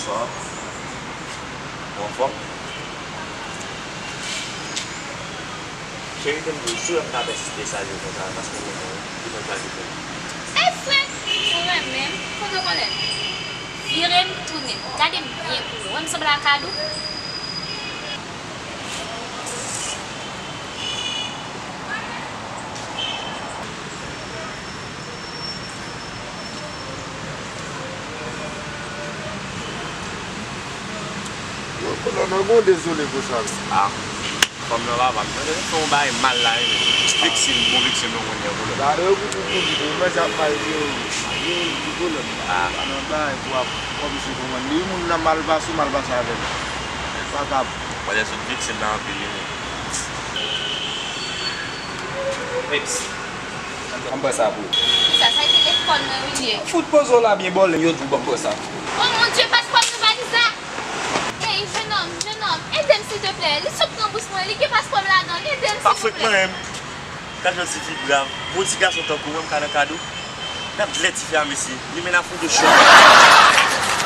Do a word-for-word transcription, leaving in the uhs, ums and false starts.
Bonswa. Ou anfòm? Cheri, te m di w, si w wè m pa pèsiste salye w konsa, paske m renmen w, li fè m chal li fè. Ey, frè, ou renmen m? Kote w konnen m? Vire m tounen. Gade m byen pou w wè. Wè m sanble ak Kadou? Yo, kolonn, ou gon dezole konsa, non? Ah, fanm nan papa m. Tande, fè yon bagay mal la, wi, men. Vekse m, bon, vekse m, yon kounye a, kolonn. Gade, yo, pou, pou, pou, pou, men sa ap mal vire, wi. Yo, kolonn. Ah. Pa nan bagay pou ap, kòmsi, kòman. Li, moun nan mal pase, ou mal pase avè l. Sa kab. Mwen, lè sot vekse m nan anpil, wi, men. Peps. Ban m pran sa pou ou. Kisa, sa se telefòn mwen wi l ye. Fout poze w la byen bòlè, yo di w ban m pran sa pou ou. Oh mon Dieu, paspò m nan valiz la. Hey, jenòm, jenòm, ede m silteplè. Li sot pran bous mwen, li gen paspò m ladan l, ede m silteplè. Pa fwenk mwen menm. Gad jan ti fi brav. Bon ti gason tankou mwen, m ka nan kado. Gad lè ti fi a, mesye. Li mennen a fou de chòk.